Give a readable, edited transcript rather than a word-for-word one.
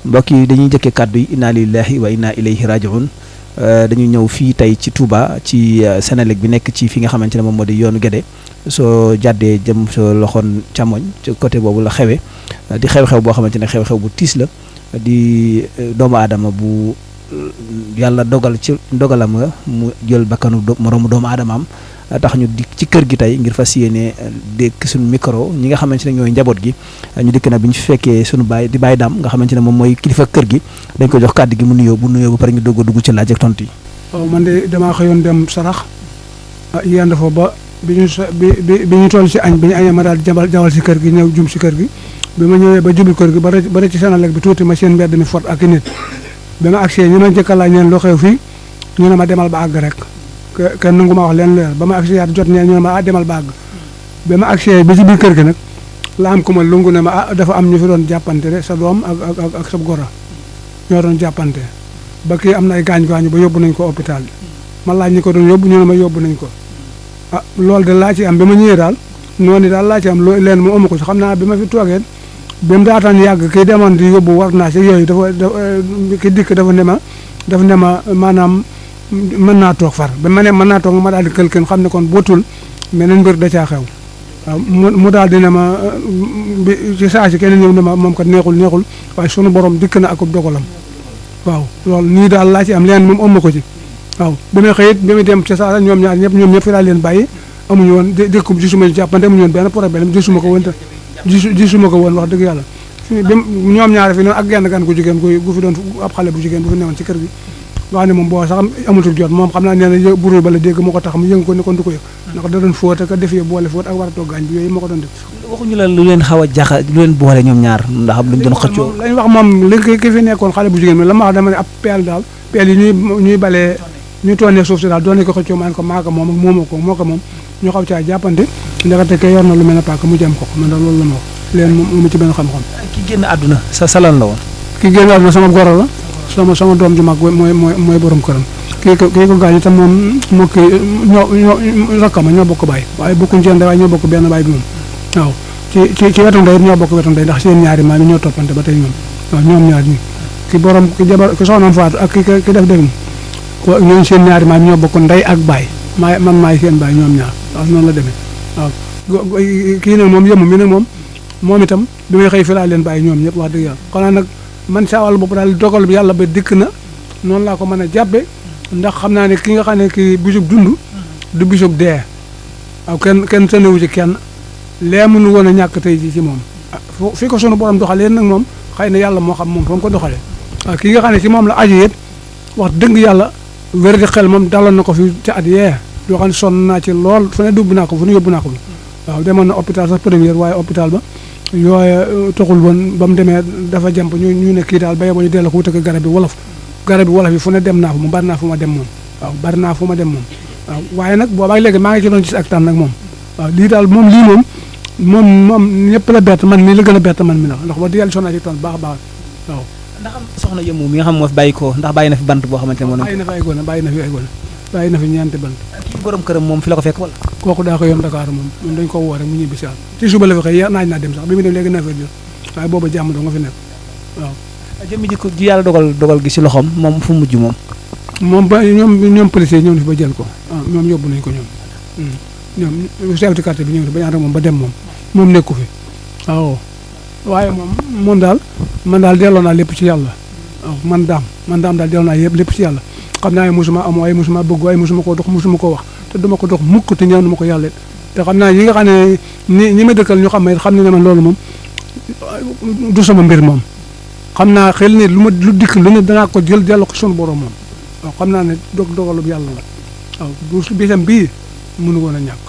mbokk yi dañuy njëkkee kàddu yi inna lillahi wa inna ilayhi rajiun dañu ñëw fii tey ci Touba ci Senelec bi nekk ci fi nga xamante ne moom moo di yoonu Guédé soo jàddee jëm sa loxoon càmmoñ ci côté boobu la xewe di xew-xew boo xamante ne xew-xew bu tiis la di doomu aadama bu yàlla dogal ci ndogalam nga mu jël bakkanu moroomu doomu aadamaam tax ñu di ci kër gi tey ngir fas yéene dégg suñu micro ñi nga xamante ne ñooy njaboot gi ñu dikk na bi ñu fi fekkee suñu baay di Baay Daam nga xamante ne moom mooy kilifa kër gi dañ ko jox kàddu gi mu nuyoo bu nuyoo ba pare ñu dugg ci laaj ak tontu yi. waaw man de damaa xëyoon dem sarax yéen dafa ba bi ñu toll ci añ bi ñu añee ma daal jawal si kër gi ñëw jum si kër gi bi ma ñëwee ba jublu kër gi ba ci Senelec bi tuuti ma seen mbedd mi fot ak i nit bi ma agsee ñi ma njëkk a laaj ñeen loo xew fii ñu ne ma demal ba àgg rek kenn nangu ma wax leen leer ba ma agsee yaat jot ñeen ñu ne ma demal ba àgg ba ma agsee ba ci biir kër gi nag la am ku ma lungu ne ma dafa am ñu fi doon jàppante de sa doom ak sa goro ñoo doon jàppante ba kii am na ay gaañu ba yóbbu nañ ko hôpital bi ma laaj ñi ko doon yóbbu ñu ne ma yóbbu nañ ko loolu de laa ci am ba ma ñëwee daal noonu daal laa ci am loolu leen mu amu ko ci xam naa bi ma fi toogee ba mu daataan yàgg kii demoon di yóbbu war naa si yooyu ki dikk dafa ne ma maanaam mën naa toog far ba ma ne mën naa toog ma daal di kël xam ne kon bootul meneen mbir da caa xew waaw mu daal di ne ma ci saa si keneen ñëw ne ma moom kat neexul waaye sunu borom dikk na akub dogalam waaw loolu nii daal laa ci am leen moom amu ko ci waaw bi may xëyit bi muy dem ca saa ñoom ñëpp fi daal leen bàyyi amuñu woon dëkk gisuma jàppante amuñu woon benn problème gisuma ko woon wax dëgg yàlla ñoom ñaar fi noonu ak genn gan gu jigéen gu fi doon ab xale bu jigéen bu fi newoon ci kër gi wax ne moom boo sax amatul jot moom xam naa nee na burul bala dégg moo ko tax mu yëngu ko ne kon du ko yëg ndax da doon fóot ak def boole fóot ak war a toggaañ bi yooyu moo ko doon def waxuñu la lu leen xaw a jaxa lu leen boole ñoom ñaar ndax am luñ doon xëccoo lañ wax moom li ki fi nekkoon xale bu jigéen bi la ma wax dama ne ab peel daal peel yi ñuy balee ñuy toonee suuf si daal doon ko xëccoo maan ko maa ko moom ak moo ko moom ñu xaw caa jàppante ndaxte kay yor na lu mel ne paaka mu jëm ko man daal loolu la ma wax leen moom mu ci benn xam-xam ki génn àdduna sa salan la woon ki génn àdduna sama goro la sama doom ju mag mooy borom këram kii ko gaañ itam moom moo kii ñoo rakkama ñoo bokk baay waaye bokkuñ seen ndey waaye ñoo bokk benn baay bi moom waaw ci wetu ndey ñoo bokk wetu ndey ndax seen ñaari maam yi ñoo toppante ba tey ñoom waaw ñoom ñaar ñi ki borom ki jabar ki soxnaam faatu ak ki def defum ko ñoom seen ñaari maam ñoo bokk ndey ak baay man maay seen baay ñoom ñaar waaw noonu la demee waaw kii nag moom yëmu mi nag moom itam bi may xëy fi laa leen bàyyi ñoom ñëpp wax dëgg yàlla xanaa nag man saa wàllu bopp daal dogal bi yàlla ba dikk na noonu laa ko mën a jàppe ndax xam naa ne ki nga xam ne kii bisub dund du bisub dee waaw kenn tënewu ci kenn lee mënu woon a ñàkk tey ji ci moom fi ko sunu borom doxalee nag moom xëy na yàlla moo xam moom fa mu ko doxalee waaw ki nga xam ne ci moom la aju yëpp wax dëgg yàlla wér di xel moom daloon na ko fi ci at yee yoo xam ne sonn naa ci lool fu ne dugg naa ko fu ne yóbbu naa ko waaw demoon na hôpital sax première waaye hôpital ba yooye taxul woon ba mu demee dafa jàmp ñu ne kii daal ba yeboo ñu delloo ko wutal garab bi wolof yi fu ne dem naa fa moom bari naa fu ma dem moom waaw bari naa fu ma dem moom waaw waaye nag boobaag léegi maa ngi ci doon gis ak tan nag moom waaw lii daal moom moom ñëpp la bett man mii la gën a bett man mi la ndax wax dëgg yàlla sonn naa ci tan baax waaw ndax soxna Yëmu mi nga xam moo fi bàyyi ko ndax bàyyi na fi bant boo xamante ne moo bàyyi na fi ñeenti bant kii borom këram moom fi la ko fekk wala kooku daa ko yoon Dakar moom dañ ko woo rek mu ñibbi si àll ci suba la fi xëy naaj naa dem sax bi mu dem léegi 9 heures jot waaye booba jàmm doo nga fi nekk waaw jëmmi ji yàlla dogal gi si loxoom moom fu mujj moom ba ñoom policier ñëw na fi ba jël ko ñoom yóbbu nañ ko ñoom chef de quartier bi ñëw na ba ñaata moom ba dem moom nekku fi waaw waaye moom daal man daal delloo naa lépp ci yàlla waaw man daam daal delloo naa lépp ci yàlla xam naa ne mosuma am waaye mosuma bëgg waaye mosuma koo dox mosuma koo wax te duma ko dox mukk te ñëw na ma ko yàlla te xam naa yi nga xam ne ñi ma dëkkal ñu xam ne man loolu moom du sama mbir moom xam naa xel ne lu dikk lu ne danaa ko jël delloo ko sunu borom moom waaw xam naa ne dogalub yàlla la waaw du bisam bii mënu woon a ñàkk